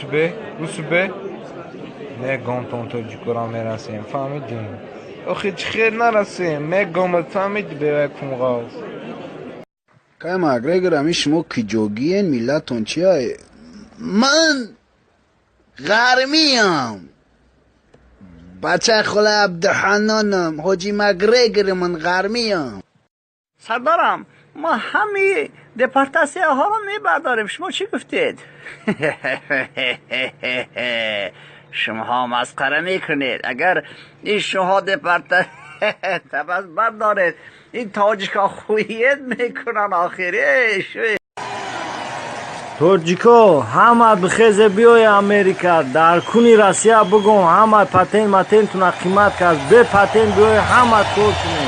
Русбе, русбе. Мегом, тон тоҷикора мерасем, фаҳмидем? Охи, чӣ хел нарасем, мегомат, фаҳмиди, бевай кунғоз. Кай Макгрегор, ами шумо киҷогиен, миллатон чия? Ман ғармиям, бачаи хола Абдуҳаннонам, ҳоҷи Макгрегор, ман ғармиям. Сардарам, мо ҳами депортатсияҳоро мебардорем. Шумо чӣ гуфтед? Шумоҳо масхара мекунед. Агар ин шумоҳо депорта табас бардоред, ин тоҷикҳо хуиет мекунанд охире. Тоҷико, ҳама бихезе, биёе Америка. Дар куни Россия бугум, ҳама патент матентуна қимат кард. Бе патент биёе, ҳама кор кунем.